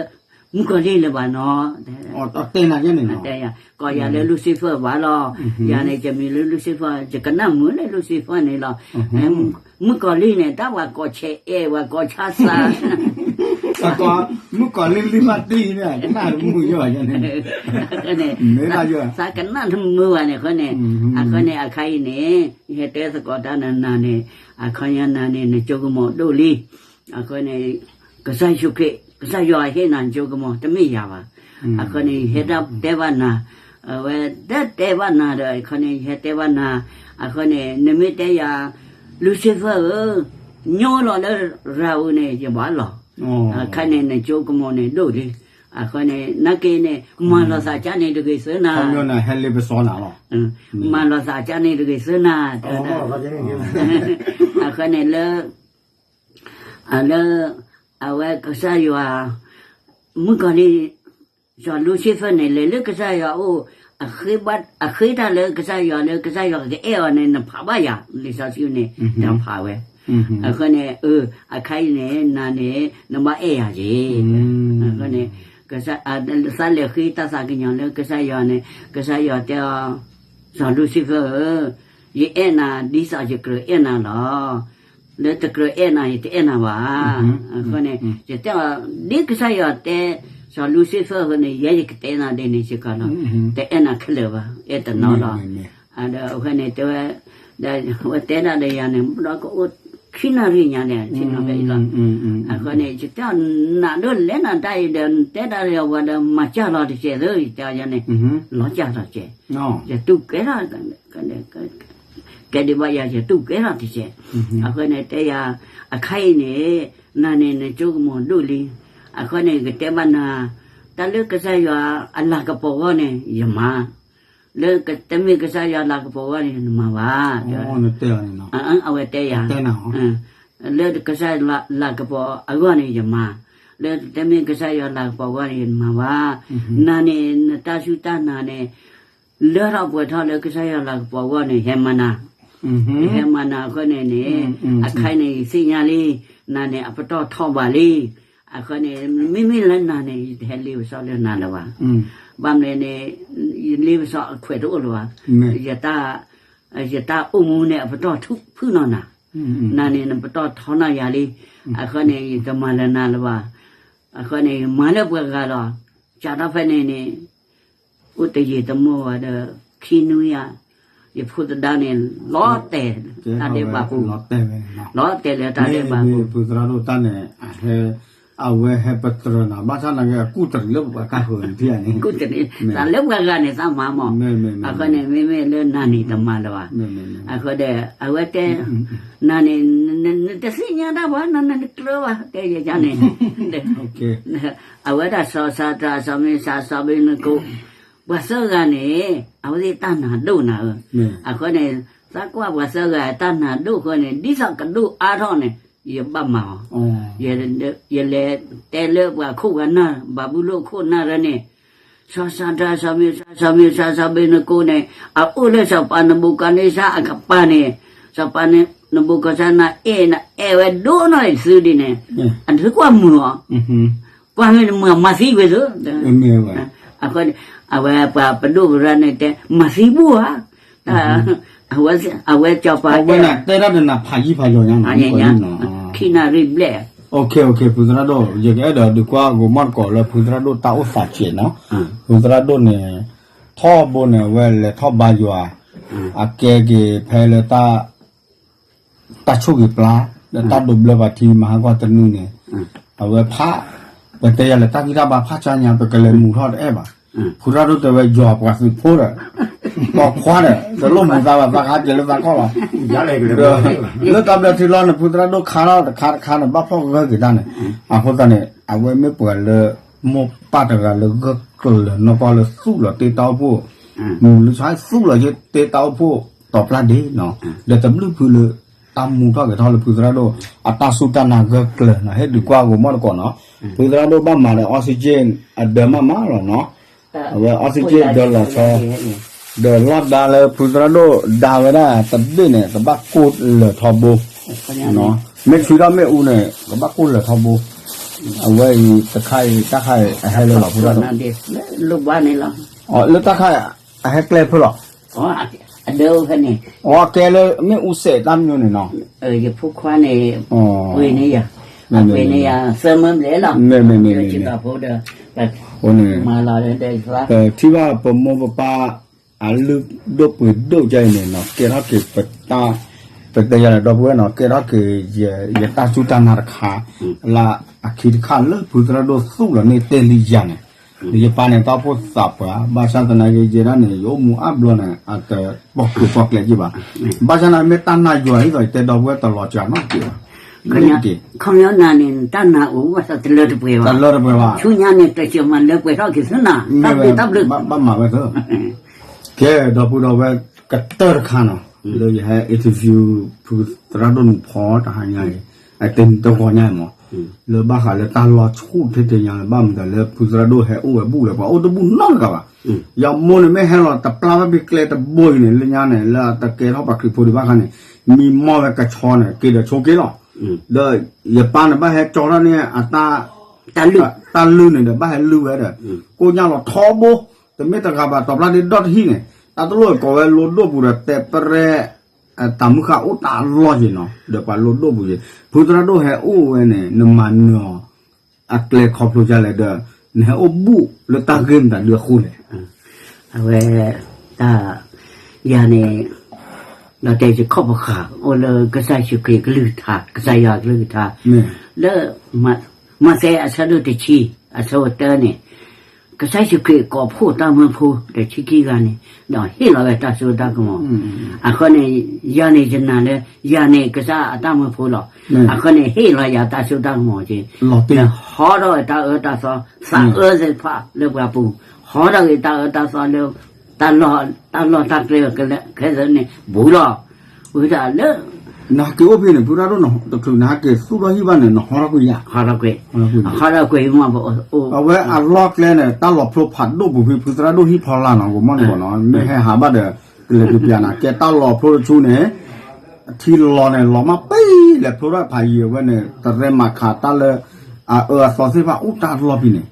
မုၣ်ကီၤလံၢ်လၢၤဘၣ်နီၤ, ကိးယၤလၢ Lucifer ဘၣ်လီၤ. ယၤန့ၣ် ယမံၤလၢ Lucifer, ယကနၣ်မုာ်လၢ Lucifer န့ၣ်လီၤ. မုၣ်ကီၤလံၢ်န့ၣ် တၢ်ပှၤကိးဆဲးအဲၣ် ပှၤကိးဆါသး, မုၣ်ကီၤလံၢ်လံၢ်ဘၣ်တံၢ်န့ၣ် ကနၣ်မုာ်ယိာ်န့ၣ်, သးကနၣ်တမုာ်ဘၣ်န့ၣ် အဃိန့ၣ်, အဃိန့ၣ် အခါအံၤန့ၣ် ယဟဲတဲသကိးတၢ်နၤနၤန့ၣ်, အခီညါနၤန့ၣ် နကၠိကမီၤဒိၣ်လံ. အဃိန့ၣ် ကစၢ်ယ့ၣ်ၡူးခရံာ် ကစၢ်ယွၤဟ့ၣ်နၤကၠိကမီၤ တမ့ၢ်ယၤဘၣ်. အဃိန့ၣ် ယဟဲတဲဘၣ်နၤ, အဝဲတဲတဲဘၣ်နၤဒီး အဃိန့ၣ် ယဟဲတဲဘၣ်နၤ, အဃိန့ၣ် နမ့ၢ်တဲယၤ Lucifer ဧၢ, ညိလီၤလၢရၤအူန့ၣ် ယဘၣ်လီၤ. အခါန့ၣ် နကၠိကမီၤန့ၣ်ဒိၣ်လံ. အဃိန့ၣ် နာ်က့န့ၣ် မၤလီၤသးကၢ်န့ၣ်တဂ့ၤသၢနၤ, မၤလီၤသးကၢ်န့ၣ်တဂ့ၤသၢနၤ, အဃိန့ၣ်လၢ လၢ အဝဲကစၢ်ယွၤ မုၣ်ကီၤလံၢ် စီၤ Lucifer န့ၣ် လဲၤလၢကစၢ်ယွၤအအိၣ်, အဃ့တၢ်လၢကစၢ်ယွၤ လၢကစၢ်ယွၤကအဲၣ်အီၤန့ၣ် နဖးဘၣ်ယၤ လံာ်စီဆှံန့ၣ် တၢ်ဖးဝဲ. အဃိန့ၣ် အခါအံၤန့ၣ် နၤန့ၣ် နဘၣ်အဲၣ်ယၤက့ၤ. အဃိန့ၣ် သးလဲၤဃ့တၢ်သးကညီၤလၢကစၢ်ယွၤန့ၣ် ကစၢ်ယွၤတဲအီၤ, စီၤ Lucifer ဧၢ, ယအဲၣ်နၤဒ်သိးယကြၢးအဲၣ်နၤလီၤ. လၢတကြၢးအဲၣ်နၤ ယတအဲၣ်နၤဘၣ်. အဃိန့ၣ် ယတဲအီၤ ဒ်ကစၢ်ယွၤတဲ စီၤ Lucifer အဃိန့ၣ် ယဲယကတဲနၤဒ်န့ၣ်စ့ၢ်ကီးလီၤ. တအဲၣ်နၤခဲလၢာ်ဘၣ်, အဲၣ်တနီၤလီၤ. ဒီးအဃိန့ၣ် တဲဝဲ ဒီးအဝဲတဲဒၣ်ဒီးယၤန့ၣ် ဘၣ်ဒီးကအိၣ်ခံနၣ်ရံၣ်ညါန့ၣ် ထံၣ်နီၤဖဲအံၤလီၤ. အဃိန့ၣ် ယတဲအီၤ နးဒိၣ်လဲၣ်နၤတၢ်အံၤဒီး နတဲဒၣ်ဒီးဝဲဒီး မၤစၢ်လီၤတကဲးသၢ ယတဲအီၤယၤန့ၣ် လီၤစၢ်လီၤကဲး ယတူၢ်ကဲထီၣ် ကဲဒံးဘၣ်ယၤ ယတူၢ်ကဲထီၣ်တကဲး. အဃိန့ၣ် တဲယၤ အခါအံၤန့ၣ် နၤန့ၣ် နကၠိကမီၤဒိၣ်လံ. အဃိန့ၣ် ကတဲဘၣ်နၤ တၢ်လၢကစၢ်ယွၤအလၤကပီၤအဂီၢ်န့ၣ် ယမၤ လၢတမ့ၢ်ကစၢ်ယွၤလၤကပီၤအဂီၢ်န့ၣ် နမၤဘၣ်. အဝဲတဲယၤ လၢကစၢ်ယွၤလၤကပီၤအဂီၢ်န့ၣ် ယမၤ, လၢတမ့ၢ်ကစၢ်ယွၤလၤကပီၤအဂီၢ်န့ၣ် ယမၤဘၣ်. နၤန့ၣ် နတၢ်စူၢ်တၢ်နာ်န့ၣ် လၢထီၣ်ပှဲၤထီၣ်လၢကစၢ်ယွၤလၤကပီၤအဂီၢ်န့ၣ် ဟဲမၤနၤ, ဟဲမၤနၤအဃိန့ၣ်န့ၣ် အခါန့ၣ် ယသ့ၣ်ညါလံ, နၤန့ၣ် အပတီၢ်ထီဘၣ်လံ. အဃိန့ၣ် မ့မ့ၢ်လၢနၤန့ၣ် ယတဟဲလ့ပစီလၢနၤလၢၤဘၣ်. ဘၣ်မနုၤန့ၣ် ယလ့ပစီအခွဲးတအိၣ်လၢၤဘၣ်. ယတၢ်အိၣ်မူန့ၣ် အပတီၢ်ဖုၣ်နီၢ်နၤ, နၤန့ၣ် နပတီၢ်ထီနီၢ်ယၤလံ. အဃိန့ၣ် ယတမၤလၢၤနၤလၢၤဘၣ်. အဃိန့ၣ် ယမၤလၢပှၤဂၤလီၤ. စးထီၣ်ဖဲန့ၣ်န့ၣ် အိၣ်တယံာ်တမီၢ်ဝဲဒီး ခံနွံယၤ ယဖိသဒါန့ၣ် လီၤတဲာ်တၢ်ဒဲးဘးပူၤ, လီၤတဲာ်လၢတၢ်ဒဲးဘးပူၤ. ဖုသရၣ်ဒိၣ်တၢ်န့ၣ် အဝဲဟဲပတြၢၤနၤ ဘၣ်ဆၣ်သနာ်က့ အကူၣ်တရံးလၢပှၤကါဃၢၤန့ၣ် ထံၣ်ဧါန့ၣ်, သးလၢပှၤဂၤန့ၣ် သးမၤမး. အဃိန့ၣ် မ့မ့ၢ်လၢနၤန့ၣ် တမၤလၢၤဘၣ်. အဃိဒီး အဝဲတဲ နၤန့ၣ် နတသ့ၣ်ညါတၢ်ဘၣ် နနကျၢၤဘၣ် တဲယၤန့ၣ် အဝဲဒၣ်စီၤစၤဒြး စီၤမ့ၤစး စီၤအဘ့းနကိ ပှၤသၢဂၤန့ၣ် အဝဲသ့ၣ်တၢ်နာ်ဒိၣ်နၤဧၢ. အဃိန့ၣ် သးကွၢ်ပှၤသၢဂၤတၢ်နာ်ဒိၣ်အဃိန့ၣ် ဒ်သိးကဒိၣ်အါထီၣ်န့ၣ် ယဘၣ်မၤအီၤ, ယလဲၤတဲလၢပှၤခိၣ်ပှၤနၢ် ဘၤဘူလိၣ်ခိၣ်နၢ်ရၢန့ၣ် စီၤစၤဒြး စီၤမ့ၤစး စီၤမ့ၤစး စီၤအဘ့းနကိန့ၣ် အအိၣ်လၢစီၤပၤနဘူၤခၣ်နံစါအကပၤန့ၣ် စီၤပၤနဘူၤခၣ်နံစါ အဲၣ်နအဲၣ်ဝဲဒိၣ်နီၢ်အံၤသုဒ်န့ၣ် အတကွၢ်မုာ်အီၤ ပှၤမ့ၢ်တမုာ်မၤသံကွံာ်သု, အဝဲပှၤပဒိၣ်ပရၢန့ၣ်တဲ မၤသံဘူၣ်ဧါ, အဝဲစီၤပၤတဲ တဲတၢ်ဒီးနၤဖးယံာ်ဖးယီၤညါ, ခံနၣ်ရံၣ်ဘျဲၣ်, ဖုသရၣ်ဒိၣ် ယကအဲၣ်ဒိးဒုးကွၢ်ဂီၤမီၢ်တကိးလၢဖုသရၣ်ဒိၣ်တၢ်အိၣ်သးစဲးနီၤ, ဖုသရၣ်ဒိၣ်န့ၣ် ထီဘိန့ၣ် အဝဲလဲၤထီၣ်ဘါယွၤ, အကဲက့ၤဖဲလၢ တၢ်ဆိၣ်ဂ့ၤပျါ လၢတၢ်ဒိးဘျၢပှၤထံမဟါကီၢ်တနွံန့ၣ်, အဝဲဖး, ပတဲယၤလဲၣ် တၢ်ဂံၢ်တၢ်ဘါဖးဆါညါ ပကလဲၤမူၤထီၣ်တအဲၣ်ဘၣ်, ဖုသရၣ်ဒိၣ်တဲဝဲယွၤပှၤသုးဖိဒီး ပိာ်ခွါဒီး တလိၣ်မူၤသးဘၣ် သးကဟးက့ၤလၢသးကီၢ်လီၤ, လၢတၢ်ဘျၢထံလီၤန့ၣ် ဖုသရၣ်ဒိၣ်ခါထီၣ်တခါတခါန့ၣ် ဘၣ်ဖီၣ်ဂၢၢ်က့ၤတၢ်န့ၣ်, အဃိသတးန့ၣ် အဝဲမ့ၢ်ပှၤလၢ မိၢ်ပၢ်တဂၤလၢဂၢၢ်ကျၢၤနီၢ်ကီၢ်လၢသူၣ်လီၤတ့ၢ်တၢ်အိၣ်ဖှိၣ်, မုၢ်လၢဆါသူၣ်လီၤတ့ၢ်တၢ်အိၣ်ဖှိၣ် တီၤပျၢ်ဒ့နီၤ, ဒီးတဘျုးဖုလၢ တၢ်မူထီၣ်က့ၤထီၣ်လၢဖုသရၣ်ဒိၣ် အတၢ်စူၢ်တၢ်နာ်ဂၢၢ်ကျၢၤနီၤ ဟ့ၣ်ဒုးကွၢ်ဂီၤမီၢ်တကိးနီၤ, ဖုသရၣ်ဒိၣ်ဘၣ်မၤဒီး oxygen အဒၢးမးမးလီၤနီၤ, အဝဲ oxygen ဒၢးလီၤဆီ ဒီးလီၢ်ဒါလၢဖုသရၣ်ဒိၣ်ဒါဝဲဒၣ်တဘ့ၣ်န့ၣ် ကဘၣ်ကိၢ်လၢာ်ထီဘိ, မ့ၢ်ဆူထီၣ်မ့ၣ်အူန့ၣ် ကဘၣ်ကိၢ်လၢာ်ထီဘိ, အဝဲအံၤတခါအံၤ တၢ်ခါအံၤအဟဲလၢလီၤဖုသရၣ်ဒိၣ်, လၢတၢ်ခါအံၤ အဟဲကျဲဖဲလီၤ, အကဲလၢမ့ၣ်အူစဲးတၢ်မညိန့ၣ်နီၤ, ယဖိခွါန့ၣ် ပှ့ၤန့ၢ်ယၤ, အပှ့ၤန့ၢ်ယၤ သၢမၢဘျဲၣ်လီၤ, မ့ၢ်မ့ၢ်မ့ၢ်မ့ၢ်, ပထံၣ်ဘၣ်ပမိၢ်ပပၢ် အလုၢ်ဒိၣ်ပှ့ၤဒိၣ်ကဲအံၤန့ၣ်နီၤ ကဲထီၣ်က့ၤပတၢ်, ပတဲယၤန့ၣ် ဒီပုၢ်ဝဲၢ်နီၤ ကဲထီၣ်က့ၤ ယတၢ်စူၢ်တၢ်နာ်တခါ လၢအခံတခါလၢဖုသရၣ်ဒိၣ်သူၣ်လီၤန့ၢ်တဲာ်လံယၤန့ၣ်, ယပၢ်န့ၣ် တၢ်အိၣ်ဖှိၣ်သးပှၢ် ဘၣ်ဆၣ်သနာ်က့ ယဲဒၣ်န့ၣ် ယအိၣ်မူအါဘျီန့ၣ် အတပီၢ်ကျိၤပီၢ်ကျဲက့ၤဘၣ်, ဘၣ်ဆၣ်သနာ်က့ မ့ၢ်တၢ်နာ်ယွၤဒ်သိး ယတဲဒီပုၢ်ဝဲၢ်တလီၤစှၤနီတက့ၢ်ဘၣ်, ခီပညီနၤန့ၣ် တၢ်နာ်အိၣ်ဘၣ်ဆၣ်တလၢတပှဲၤဘၣ်, တလၢတပှဲၤဘၣ်, ဆူညါန့ၣ် တစၢၤမၤလၢပှဲၤထီၣ်က့ၤသုနၤ, တၢ်ဘျုးတၢ်ဘျုး, ဘၣ်မၤဝဲသၢ ကဲ ဒီပုၢ်ဒီဝဲၢ် ကတၢၢ်တခါနီၤ, လၢယဟဲ interview ဖုသရၣ်ဒိၣ်နူၤဖီတဟါညါအံၤ, အတနံၤတဂီၤညါအံၤမး, လၢဘၣ်ဃးလၢတၢ်လီၤဆူၣ်ထဲထဲညါလၢ ဘၣ်မနုၤလဲၣ် လၢဖုသရၣ်ဒိၣ်ဟဲအိၣ်ဝဲဘူၣ်လဲၣ် ပှၤအိၣ်တဘူၣ်နီတဂၤဘၣ်, ယမိၢ်န့ၣ်မ့ၢ်ဟဲလီၤတပျၢ်ဘၣ်ဖဲကျဲတဘိအံၤန့ၣ် လၢညါန့ၣ် လၢအတကဲထီၣ်ပှၤခရံာ်ဖိဒံးဘၣ်ခါန့ၣ် မံမီၢ်ဝဲကဆီန့ၣ် က့ၤဒီးဆိက့ၤလီၤ, ဒီးယပၢ်န့ၣ် ဘၣ်ဟဲကၠီထီၣ်န့ၣ် အတၢ် တၢ်လုၢ်န့ၣ်ဒီး ဘၣ်ဟဲလုၢ်ဝဲဒီး ကိၣ်ညၣ်လီၤထီဘိ, တမ့ၢ်တဂၤဘၣ် တီၤပျၢ်ဒ့ဒီတဟံၣ်န့ၣ် တၢ်တလိၣ်ကိးဝဲလိဒိၣ်ပူၤဒီး တဲပရဲ တၢ်မုၢ်ဃၢ်အိၣ်တၢ်လီၢ်က့ၤနီၤ ဒီးပှၤလိဒိၣ်ပူၤက့ၤ ဖုသရၣ်ဒိၣ်ဟဲအိၣ်ဝဲန့ၣ် နမၤနၢၤအီၤ အကျဲခီဖျိဒ်လဲၣ်ဒီး နဟဲအိၣ်ဘူၣ်လၢတၢ်ဂ့ၢ်မတၤဒုအဃိလဲၣ်. အဝဲ တၢ် ယၤန့ၣ် ဒီးတဲယခီၣ်ပဃာ်အိၣ်လၢကစၢ်ယ့ၣ်ၡူးခရံာ်အကလုၢ်ကထါ, ကစၢ်ယွၤအကလုၢ်ကထါ, လၢ မးသဲအဆၢဒိၣ်တဆံ, အဆၢဖိတၢန့ၣ်, ကစၢ်ယ့ၣ်ၡူးခရံာ်ကိးဖှိၣ်တၢ်မၢဖိဒီးဆံခံဂၤန့ၣ်, ဒီးဟ့ၣ်လီၤဝဲတၢ်စိတၢ်ကမီၤ, အဃိန့ၣ်, ယၤန့ၣ်ယနာ်လၢ ယၤန့ၣ်ကစၢ်အတၢ်မၢဖိလီၤ, အဃိန့ၣ် ဟ့ၣ်လီၤယၤတၢ်စိတၢ်ကမီၤက့ၤ, ဒီးဟီထီၣ်ဝဲတၢ်အၢတၢ်သီ, သးအၢသ့ၣ်တဖၣ်လၢပှၤပူၤ, ဟီထီၣ်က့ၤတၢ်အၢတၢ်သီလၢ တၢ်လီၢ်တၢ်ကျဲ ခဲသ့န့ၣ်ဘူးလီၤ, ဝဲဒၣ်လၢ နဟဲက့ၤအိၣ်ဖဲန့ၣ် ဖုရၣ်ဒိၣ် တချုးနဟဲက့ၤသူၣ်ထီၣ်ဟံၣ်ဘၣ်န့ၣ် နဟီထီၣ်ကွံာ်ယၤ, ဟီထီၣ်ကွံာ်, အဝဲအလီၢ်ကျဲန့ၣ် တၢ်လီၤဖျိဖးဒိၣ်ပူၤဖဲ ဖုသရၣ်ဒိၣ်ဟံၣ်ဖီလာ်နီၤ ကမီၢ်န့ၣ်ဘၣ်နီၤ မ့ၢ်ဟဲဟးဘၣ်ဒီး ကလဲၤကပျးနၤ ကဲတၢ်လီၤဖျိတဆူန့ၣ် အထံလီၤန့ၣ် လီၤမၢ်ပ့ၢ် လဲၤဖျိထီၣ်ဖးယံၤအဝဲန့ၣ် တရဲမၤခးတၢ်လၢ အအၢအသီသ့ၣ်တဖၣ်အိၣ်တၢ်လီၢ်ဖဲန့ၣ်,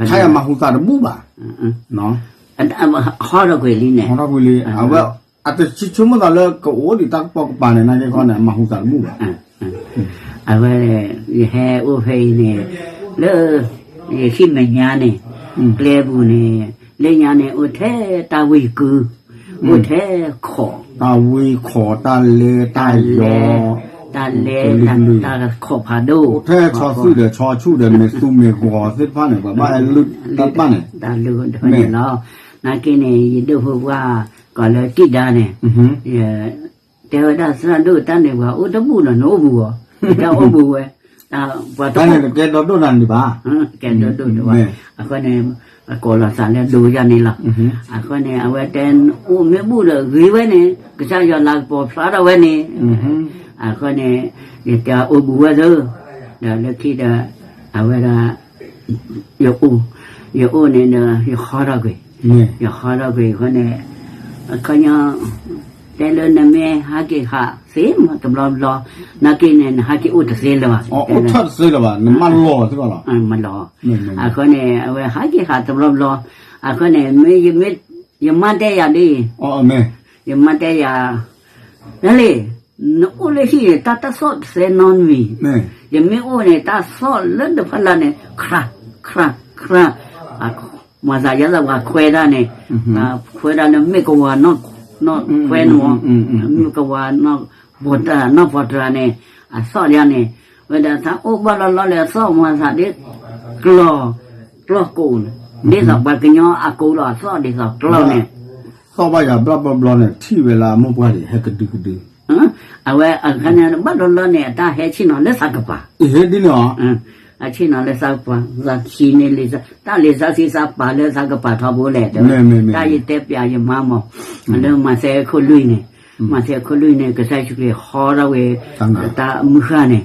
ခါအံၤမၤဟူသးတဘူၣ်ဘၣ်, ဟီထီၣ်ကွံာ်လံန့ၣ်, ဟီထီၣ်ကွံာ်လံ, အဝဲ အတဆံဆိကမိၣ်သးလၢကအိၣ်ဒံးတၢ်ကပိာ်ကပၤန့ၣ် နာ်က့ခီန့ၣ် အမၤဟူသးတဘူၣ်ဘၣ်, အဝဲ ယဟဲအိၣ်ဖဲအံၤန့ၣ် လၢ ယဟံၣ်မဲာ်ညါန့ၣ် ကျဲပူၤန့ၣ် လၢညါန့ၣ် အိၣ်ထဲတၢ်ဝံၤကု, အိၣ်ထဲခိး, တၢ်ဝံၤခိး တၢ်လဲ တၢ်ယီၤ, တၢ်လဲ တၢ်ခိးဖးဒိၣ်, အိၣ်ထဲဆီသူၣ်ဒီးဆီဆူၣ်ဒီး မ့ၢ်သူမ့ၢ်ဂီၤသ့ၣ်တဖၣ်န့ၣ် ပှၤဘၣ်ဟဲလုၢ်တၢ်တဖၣ်န့ၣ်, တၢ်လုၢ်တဖၣ်န့ၣ်လီၤ, နာ်က့န့ၣ် ယဒိၣ်ဖိပှၢ် ကိးလၢကံၣ်ဒါန့ၣ် တဲဝဲဒၣ်သရၣ်ဒိၣ်တၢ်န့ၣ် ပှၤအိၣ်တဘူၣ်ဒီးနအိၣ်ဘူးအီၤ, တၢ်အိၣ်ဘူးဝဲ, ပှၤတအိၣ်, ကဲဒီဒိၣ်နၤန့ၣ်ဘၣ်, ကဲဒီဒိၣ်တဝဲ, အဃိန့ၣ် အကိးလီၤသးလၢဒိယၤန့ၣ်လီၤ, အဃိန့ၣ် အဝဲတဲအိၣ်မ့ၢ်ဘူၣ်ဒီးဂ့ၤဝဲန့ၣ် ကစၢ်ယွၤလၤကပီၤဖျါထီၣ်ဝဲန့ၣ်, အဃိန့ၣ် ယတဲအိၣ်ဘူးဝဲသၢ, ဒီးလၢခံဒီး အဝဲဒၣ် ယအိၣ်, ယအိၣ်န့ၣ်ဒီး ယဟီထီၣ်ကွံာ်, ယဟီထီၣ်ကွံာ်အဃိန့ၣ်, အခီညီ, တဲလၢနမ့ၢ်ဟးက့ၤဟးသ့မးတဘျီဘျီ, နာ်က့န့ၣ် နဟးက့ၤအိၣ်တသ့လၢၤဘၣ်, အိၣ်ထီၣ်တသ့လၢၤဘၣ်, နမၢလီၤသ့လီၤ, မၢလီၤ, အဃိန့ၣ် အဝဲဟးက့ၤဟးတဘျီဘျီ, အဃိန့ၣ် မ့ၢ်ယမါတဲယၤဒ်အံၤ, ယမါတဲယၤ, ဒ်လဲၣ်, နအိၣ်လၢဟံၣ်န့ၣ် တၢ်တၢ်သီၣ်တသဲနီတမံၤ, ယမ့ၢ်အိၣ်န့ၣ် တၢ်သီၣ်လၢတဖၣ်လၢ်န့ၣ် ခြားခြားခြား, မၤသးယသးပှၤခွဲးတၢ်န့ၣ်, ခွဲးတၢ်လၢမ့ၢ်ကဝၤနီၢ်ခွဲးန့ၣ်, မ့ၢ်ကဝၤနီၢ်ပီၢ်တြၢ် နီၢ်ပီၢ်တြၢ်န့ၣ်, အသီၣ်ဒ်န့ၣ်, ဝဲဒၣ်သးအိၣ်ဘၣ်လီၤလီၤလၢအသီၣ်မၤသးဒ် ကျီၢ်, ကျီၢ်ကိးန့ၣ်, ဒ်သိးပှၤကညီအကိးလီၤအသီၣ်ဒ်သိးကျီၢ်န့ၣ် သီၣ်ဘၣ်ယၤဘျီဘျီဘျီန့ၣ် ထံၣ်ဝဲလၢအမိၢ်ပှၢ်န့ၣ် ဟဲကဒုကဒု အဝဲအခါန့ၣ် ဘၣ်ဘျီဘျီန့ၣ် အတၢ်ဟဲဆ့ၣ်နီၤလၢသးကပၤ, အဟဲဒ်န့ၣ်လီၤ, အဆ့ၣ်နီၤလၢသးကပၤ, သးဆံးန့ၢ်လံာ်, တၢ်လံာ်စီဆှံသးပာ်လၢသးကပၤထီဘိလဲၣ်, တၢ်ယတဲပျးယမါမး, လၢမးသဲခိၣ်လွံၢ်န့ၣ်, မးသဲခိၣ်လွံၢ်န့ၣ် ကစၢ်ယ့ၣ်ၡူးခရံာ်ဟီထီၣ်ဝဲ တၢ်မုၢ်ဃၢ်န့ၣ်,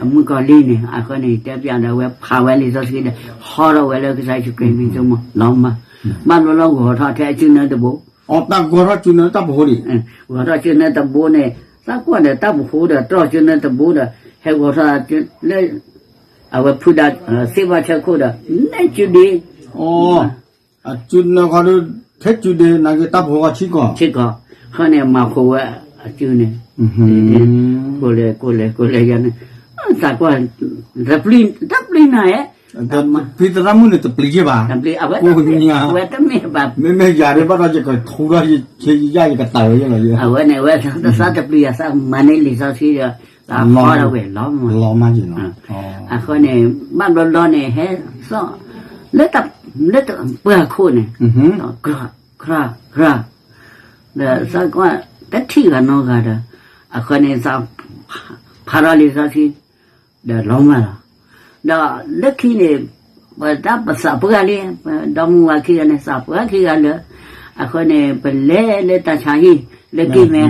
အမုၢ်ကီၤလံၢ်န့ၣ်, အဃိန့ၣ် တဲပျးဒီးဝဲဖးဝဲလံာ်စီဆှံဒီး ဟီထီၣ်ဝဲလၢကစၢ်ယ့ၣ်ၡူးခရံာ်မံၤစိမး လီၤမး, ဘၣ်ဘျီလီၤဂီၤထီၣ်ထဲအစုနၢတဘိ အတၢ်ဂီၤထီၣ်စုနၢတၢ်ပဟိဒံး, ဂီၤထီၣ်စုနၢတဘိန့ၣ်, သးကွၢ်ဒီးတၢ်ပဟိဒီးတြီၢ်စုနၢတဘိဒီး ဟဲဂီၤထီၣ်လၢ အဝဲဖုဒါ သ့ၣ်ဘၣ်ဆၢခိၣ်ဒီး နဲၣ်စုဒ့, အစုနၢခီဒု ထဲစုဒ့ နာ်က့တၢ်ပဟိဆံကီၢ်, ဆံကီၢ်, ဃီန့ၣ်မၤဃိးဝဲအစုန့ၣ်, ကိးလဲၤကိးလဲၤကိးလဲၤယၤန့ၣ်, သးကွၢ် တပျံၤ တပျံၤနၤဧၢ, ဖံသရၣ်မုၣ်န့ၣ်တပျံၤက့ၤဘၣ်, အဝဲတမ့ၢ်ဘၣ်, မ့မ့ၢ်ယၤဒ်ဘၣ်ဒီးယကထူထီၣ်ယယၤယကတၢၢ်ဝဲယလီၤ, အဝဲန့ၣ် အဝဲသးတပျံၤယၤ သးမၤန့ၢ်လံာ်စီဆှံဒီး သးဟီထီၣ်ဝဲလီၤမး, လီၤမးယံၤနီၤ, အဃိန့ၣ် ဘၣ်ဘျီဘျီန့ၣ် ဟဲသီၣ် လၢတပှၢ်ခိၣ်န့ၣ်, ကြၢး ကြၢး ကြၢး ဒီးသးကွၢ် တထံၣ်ဂၤနီတဂၤဒီး အဃိန့ၣ် သးဖးထီၣ်လံာ်စီဆှံ ဒီးလီၤမၢ်လီၤ. ဒီးလၢခံန့ၣ် ပတၢ်ပသးပှၢ်လံ, ပဒီမါဝၤခံဂၤန့ၣ် သးပှၢ်ခံဂၤလၢာ်, အဃိန့ၣ် ပလဲၤလၢတၢ်ဆါဟံၣ်လၢက့ၢ်မဲ,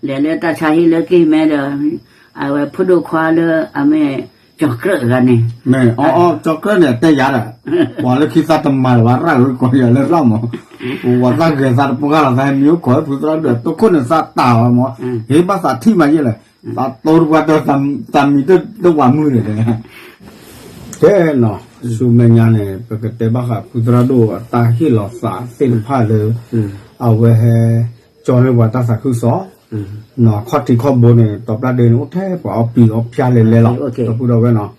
လဲၤလၢတၢ်ဆါဟံၣ်လၢက့ၢ်မဲဒီး အဝဲဖိဒိၣ်ခွါလၢအမ့ၢ် ကၠီၤကြၢးတဂၤန့ၣ်, ကၠီၤကြၢးန့ၣ် တဲယၤဒီး ပှၤလၢခံသးတမၤလၢၤဘၣ် ရၣ်ဂ့ၤကီးယၤလၢရၣ်မး, ပဝဲသးဂဲၤသးတပှၢ်လီၤ သးဟဲမံအိၣ်ခိးဝဲဖုသရၣ်ဒိၣ် တခိၣ်န့ၣ်သးတၢ်အီၤမး, ဟ့ၣ်ဘၣ်သးထံၣ်မးယဲၢ်လဲၣ်, သးတိတပှၢ်တၢ် သးမံတဝးမုၢ်န့ၣ်တဲ ကဲနီၤ, ဆူမဲာ်ညါန့ၣ် ပကတဲဘၣ်ဃးဖုသရၣ်ဒိၣ်အတၢ်ဟ့ၣ်လီၤသးသ့ၣ်တဖၣ်လၢ အဝဲဟဲ ကၠီန့ၢ်ပှၤတၢ်သးခုကစီၣ်, ခီၣ်ထံးခီၣ်ဘိန့ၣ် တီၤပျၢ်ဒ့န့ၣ် အိၣ်ထဲပှၤအီၣ်ပံၤအီၣ်ဖၠါလဲၤလဲၤလီၤ, တပူၤဒီးဝဲနီၤ,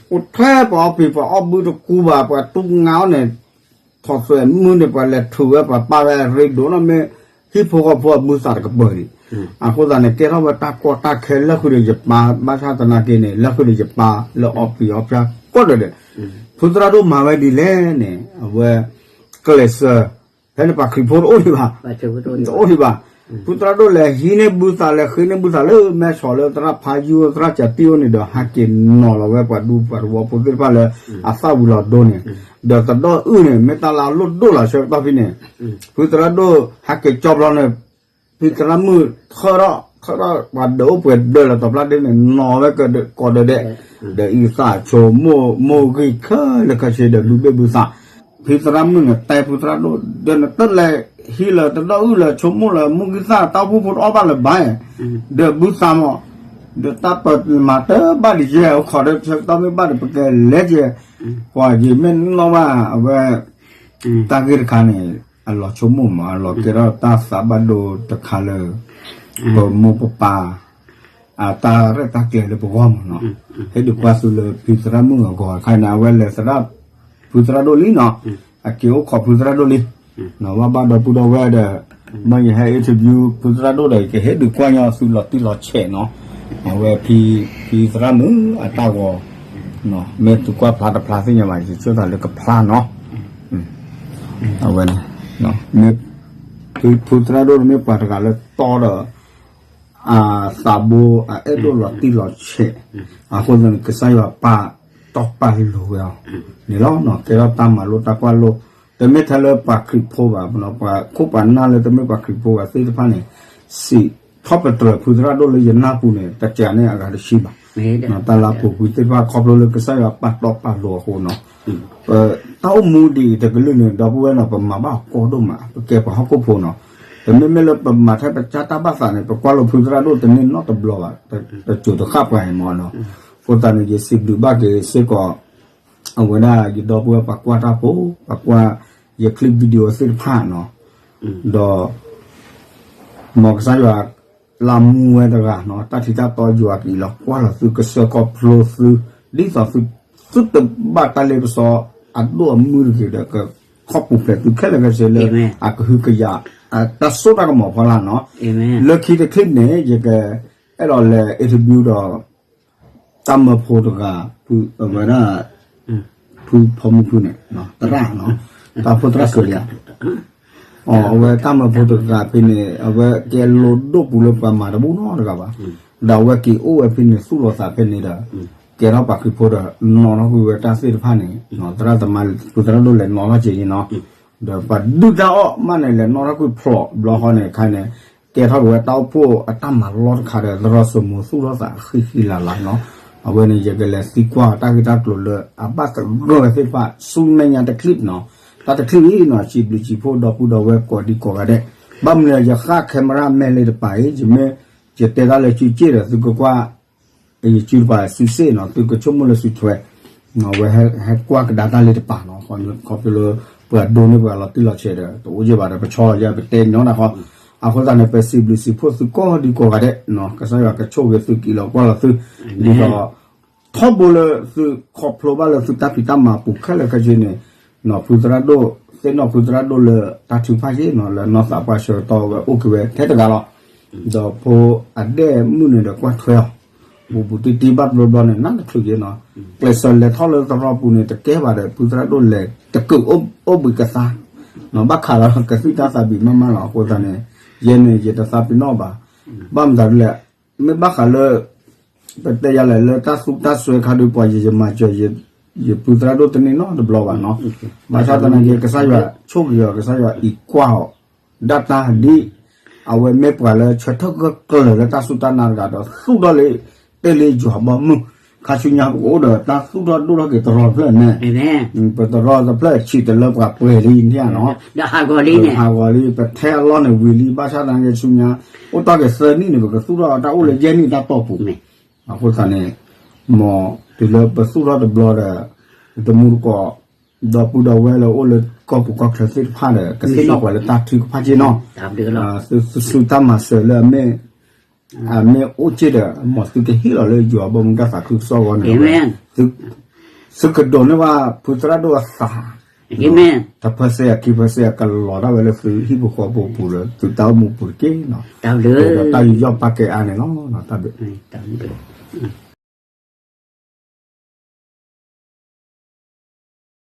အိၣ်ထဲပှၤအီၣ်ပံၤ ပှၤအီၣ်ဘုတကူဘၣ် ပှၤတူၢ်ငါအီၣ်န့ၣ် ထီၣ်သွဲးမုၢ်န့ၣ် ပှၤလဲၤထုးဝဲ ပှၤပာ်ဝဲရ့ဒိၣ်နီၤ မ့ၢ်ဟံၣ်ဖိဃီဖိအဘုသးတကပၢၤန့ၣ်, အဃိသတးန့ၣ် ကဲထီၣ်ဝဲတၢ်ကီတၢ်ခဲလၢာ်ဃုာ်ဒီးယပၢ် ဘၣ်ဆၣ်သနာ်က့န့ၣ် လၢာ်ဃုာ်ဒီးယပၢ်လၢအီၣ်ပျံၤအီၣ်ဖျါကိးဂၤဒဲး, ဖုသရၣ်ဒိၣ်မၤဝဲဒ်လဲၣ်န့ၣ် အဝဲ ကျဲးစၢး ဖဲန့ၣ်ပှၤခရံာ်ဖိတအိၣ်ဒံးဘၣ်, တအိၣ်ဒံးဘၣ်. ဖုသရၣ်ဒိၣ်လဲၤဟံးန့ၢ်ဘုသး လဲၤဃ့န့ၢ်ဘုသးလၢမဲဆီးလၢသရၣ်ဖးယုၢ် သရၣ်ကၠးတံၢ်အိၣ်န့ၣ်ဒီး ဟးက့ၤနီၤလီၤဝဲပှၤဒူပှၤသဝီဖိသ့ၣ်တဖၣ်လၢ အသၣ်ဝံၤလီၤဒိန့ၣ်, ဒီးသဒီၣ်အုၣ်န့ၣ် မ့ၢ်တၢ်လၢအလိၣ်ဒိၣ်လီၤဆၢကတီၢ်ဖဲန့ၣ်, ဖုသရၣ်ဒိၣ်ဟဲက့ၤကၠီဘျီန့ၣ် ဖံသရၣ်မုၣ်ထၢထီၣ် ထၢထီၣ်ပှၤဒၢးအိၣ်ပှဲၤဒၢးလီၤ တီၤဖျါဒ့န့ၣ် နီၤဝဲကကိးဒၢးဒဲး, ဒီးအံသၣ်ဆိကမိၣ် မိၢ်ဂံၢ်ခဲလၢာ်ခဲဆ့ဒီး ဘုဘ့ၣ်ဘုသး, ဖံသရၣ်မုၣ်န့ၣ် တဲဖုသရၣ်ဒိၣ် ဒီးနတလဲၤဟံးလၢၤ သဒီၣ်အုၣ်လၢၤ ဆိကမိၣ်လၢၤ မိၢ်ဂံၢ်သၣ် တၢ်အိၣ်ဖှိၣ်ဖိတအီၣ်ဘၣ်လၢၤဘၣ်, ဒီးဘုသးမး, ဒီးတၢ်ပမၤတဘၣ်ဒံးယဲ အိၣ်ခိးဒီးဆၢကတီၢ်မ့ၢ်ဘၣ်ဒီး ပကလဲၤကဲ, ပှၤယမ့ၢ်နီၣ်ဘၣ်အဝဲ တၢ်ဂ့ၢ်တခါန့ၣ် အလီၤဆိကမိၣ်မး အလီၤကဲထီၣ်တၢ်သးဘၣ်ဒိတခါလၢ ပမိၢ်ပပၢ် အတၢ်ရဲၣ်တၢ်ကျဲၤလၢပဂီၢ်မးနီၤ, ဟဲဒုးကွၢ်သုလၢဖုသရၣ်မုၣ်အဂီၤတခါန့ၣ် အဝဲလဲၤသရၣ် ဖုသရၣ်ဒိၣ်လံနီၤ, အက့ၤအိၣ်ခိးဖုသရၣ်ဒိၣ်လံ, ဘၣ်ဘၣ်ဒီပုၢ်ဒီဝဲၢ်ဒီး မ့ၢ်ယဟဲ interview ဖုသရၣ်ဒိၣ်ဒီး ယကဟဲဒုးကွၢ်ညီသုလီၤတံၢ်လီၤဆဲးနီၤ, အဝဲဖံ ဖံသရၣ်မုၣ်အတၢ်ဂီၤ မ့ၢ်သုကွၢ်ဖျါတဖျါသ့ၣ်ညါဘၣ် ယဆိသးလၢကဖျါနီၤ, အဝဲန့ၣ် မ့ၢ် ဖု ဖုသရၣ်ဒိၣ်န့ၣ်မ့ၢ်ပှၤတဂၤလၢတီဒီး အသးဘိ အအဲၣ်ဒိၣ်လီၤတံၢ်လီၤဆဲး, အဃိသတးန့ၣ် ကစၢ်ယွၤပာ်တီပာ်လိၤဝဲအီၤန့ၣ်လီၤ. ကဲထီၣ်တၢ်မၤလိတၢ်ကွၢ်လိ, တမ့ၢ်ထဲလၢပှၤခရံာ်ဖိဘၣ်, ပှၤခိၣ်ပှၤနၢ်လၢတမ့ၢ်ပှၤခရံာ်ဖိဘၣ်သ့ၣ်တဖၣ်န့ၣ် စံးထီၣ်ပတြၢၤဖုသရၣ်ဒိၣ်လၢယနၢ်ပူၤန့ၣ် တစှၤန့ၢ်အဂၤတဆံဘၣ်. တၢ်လၢအပူၤကွံာ်သ့ၣ်တဖၣ်ခီဖျိလၢကစၢ်ယွၤပာ်တီပာ်လိၤအဃိနီၤ ပတၢ်အိၣ်မူဒ်အံၤတကလုာ်န့ၣ် ဒီပုၢ်ဝဲၢ်နီၤ ပမၤဘၣ်အီၤကီဒိၣ်မး ပကဲပှၤဟီၣ်ခိၣ်ဖိနီၤ, ပမ့မ့ၢ်လၢပမၤထဲပကၢ်တၢ်ဘၣ်သးန့ၣ် ပကွၢ်လိာ်ဖုသရၣ်ဒိၣ်တန့ၢ်နီတဘျီဘၣ်, တစိၤတဃၣ်ပှၤအံၤမ့ၢ်နီၤ, အဃိသတးန့ၣ် ယစံးဘျုးဘၣ်က့ၤစ့ၢ်ကီး အဝဲဒၣ်ယဒီပုၢ်ဝဲၢ်ပှၤကွၢ်တၢ်ဖိ, ပှၤကွၢ်ယ clip video သ့ၣ်တဖၣ်နီၤ, ဒီး မ်ကစၢ်ယွၤ လၢမူဝဲတဂၤနီၤ တၢ်ထံတၢ်တီယွၤကံၤလီၤ ကွၢ်လီၤသုကစၢၢ်ခီဖျိသု, ဒ်သိးသု သုတဘၣ်တၢ်လ့ပစီအဒိၣ်အမုၢ်တဂ့ၤဒီး ကခီပူၤဖျဲးသုခဲလၢာ်ခဲဆ့လၢ အကဟုကယာ် တၢ်စိတၢ်ကမီၤဖီလာ်နီၤ, လၢခံတ clip န့ၣ် ယကအဲၣ်ဒိးလဲၤ interview ဒီး တၢ်မၢဖိတဂၤ ဖု အဝဲဒၣ် ဖုဖီမုၢ်ဖုန့ၣ် သရၣ်နီၤ တၢ်ဖိသရၣ်စၢၤလံဧါ, အဝဲတၢ်မၢဖိတဂၤဖဲန့ၣ် အဝဲကဲလိာ်ဒိၣ်ပူၤလၢပှၤမၤတဘူၣ်နီတဂၤဘၣ်, ဒီးအဝဲက့ၤအိၣ်ဝဲဖဲန့ၣ်သူၣ်လီၤသးဖဲန့ၣ်ဒီး ကဲထီၣ်ပှၤခရံာ်ဖိဒီး နီၤထီၣ်ကွံာ်ဝဲတၢ်သ့ၣ်တဖၣ်န့ၣ် သရၣ်သမါ ဖုသရၣ်ဒိၣ်လဲၤနီၤထီၣ်က့ၤန့ၣ်နီၤ, ဒီးပှၤဒုၣ်တၢ်အီၣ်မးန့ၣ် လဲၤနီၤထီၣ်ကွံာ်ဖျိးဘျီဃီန့ၣ် ခါန့ၣ် ကဲထီၣ်က့ၤဝဲတၢ်အိၣ်ဖှိၣ်အတၢ်မၤလီၢ်တခါဒီး သရိာ်စိမိၤသူၣ်ထီၣ်သးဃံဃံလၤလၤနီၤ, အဝဲန့ၣ် ယကလဲၤသံကွၢ်တၢ်ဂ့ၢ်တၢ်ကျိၤလၢအဘၣ်သဂၢၢ်ဝဲသ့ၣ်တဖၣ် ဆူမဲာ်ညါတ clip နီၤ, တၢ်တ clip အံၤနီၤ စံးဘျုးစံးဖှိၣ်ဒီပုၢ်ဒီဝဲၢ်ကိးဒံကိးဂၤဒဲး, ဘၣ်မနုၤလဲၣ် ယဃၣ် camera မဲာ်လ့တပၤအံၤ ယမ့ၢ် ယတဲတၢ်လၢစုစ့ၣ်ဒီး သုကကွၢ် ယစုတပၤစုစ့ၣ်နီၤ သုကဆိကမိၣ်လၢစုထွဲ အဝဲဟဲကွၢ်ကဒါတၢ်လ့တပၤနီၤ, ခီဖျိလၢ ပှၤဒိးန့ၢ်ပှၤလီၤတံၢ်လီၤဆဲးဒီး တအိၣ်ယဲၢ်ဘၣ်ဒီး ပဆီလီၤယဲၢ် ပတဲညီနုၢ်ဃီ, အဃိသတးန့ၣ် ပစံးဘျုးစံးဖှိၣ်သုကိးဒံကိးဂၤဒဲး, ကစၢ်ယွၤကဆိၣ်ဂ့ၤသုကံးလီၤကွၢ်လီၤသု, ဒ်သိး ထီဘိလၢသုခီဖျိဘၣ်လၢသုတၢ်ဖံးတၢ်မၤအပူၤခဲလၢာ်ခဲဆ့န့ၣ်, ဖုသရၣ်ဒိၣ် သ့ၣ်နီၣ်ဖုသရၣ်ဒိၣ်လၢတၢ်ထုကဖၣ်က့နီၤ လၢနီၢ်သးပှၢ်ဆၢကတီၢ်ဝဲအိၣ်က့ၤဝဲထဲတဂၤလီၤ, ဒီးဖိအဒဲၣ်မုၣ်န့ၣ်ဒီးကွၢ်ထွဲအီၤ, ပူၤပူၤတံၢ်တံၢ်ဘၣ်တဘျီဘျီန့ၣ် နၢ်တချုးက့နီၤ, ကျဲးစၢးလဲၤထီၣ်လၢသရိာ်ပူၤန့ၣ် တကဲဘၣ်ဒီး ဖုသရၣ်ဒိၣ်လဲၤတကုးအိၣ်ဘှံးကသါ, ဘၣ်ခးလီၤကသံၣ်တၢ်သးဘံးမးမးလီၤ, အဃိသတးန့ၣ် ယဲန့ၣ် ယတသးပ့ၤနီၣ်ဘၣ်, ဘၣ်မတၤဒ်လဲၣ်, မ့ၢ်ဘၣ်ဃးလၢ ပတဲယၤလဲၣ် လၢတၢ်သူတၢ်စွဲခါဒုးပှၤယယမၤစၢၤ ယဖုသရၣ်ဒိၣ်တန့ၢ်နီတဘျီဘၣ်နီၤ, ဘၣ်ဆၣ်သနာ်က့ ကစၢ်ယွၤဆိၣ်ဂ့ၤအီၤ ကစၢ်ယွၤအံးကွၢ်အီၤ ဒၣ်တၢ်ဒ် အဝဲမ့ၢ်ပှၤလၢဆၢထၢၣ်ဂၢၢ်ကျၢၤလၢတၢ်စူၢ်တၢ်နာ်တဂၤဒီး သူၣ်ထီၣ်လၢ တ့ၢ်လၢယွၤဘီမုၢ်, ခါဆူညါပကအိၣ်ဒီးတၢ်သူၣ်ထီၣ်ဒိၣ်ထီၣ်က့ၤတရီတဖျၢၣ်န့ၣ်, ပတရီတဖျၢၣ်ဆံးတလၢပှၤပှဲၤလံန့ၣ်နီၤ, ဟးဂီၤလံ ပထဲအလီၢ်န့ၣ်ဝံၤလံ ဘၣ်ဆၣ်သနာ်က့ဆူညါ အိၣ်တ့ၢ်က့ၤသၢနံၣ်န့ၣ် ပကသူၣ်ထီၣ်တၢ်အိၣ်လၢယဲၢ်နံၣ်တၢ်တီၢ်ပူၤ, အဃိသတးန့ၣ် မ်တုၤလၢပသူၣ်ထီၣ်တဘျီဒီး တမူတကိး ဒီပုၢ်ဒီဝဲၢ်လၢအိၣ်လၢကီၢ်ပူၤကီၢ်ချၢသ့ၣ်တဖၣ်ဒီး ကသ့ၣ်နီၣ်ပှၤလၢတၢ်ထုကဖၣ်က့နီၤ, သုစုတၢ်မၤစၢၤလၢအမ့ၢ် အမ့ၢ်အိၣ်က့ဒီး မ်သုကဟ့ၣ်လီၤလၢယွၤဘီမုၢ်တၢ်သးခုကစီၣ်အဂီၢ်န့ၣ် သုကဒိးန့ၢ်ဘၣ်ဖုသရၣ်ဒိၣ်အသး တၢ်ဖၢစ့ယၤခံဖၢစ့ယၤကလီၤဒၣ်ဝဲလၢသုဟံၣ်ဖိဃီဖိပူၤဒီး သုတၢ်အိၣ်မူပူၤတက့ၢ်နီၤ, ဒီးတၢ်ယူးယီၣ်ပာ်ကဲအါန့ၣ်လီၤ, တၢ်ဘျုး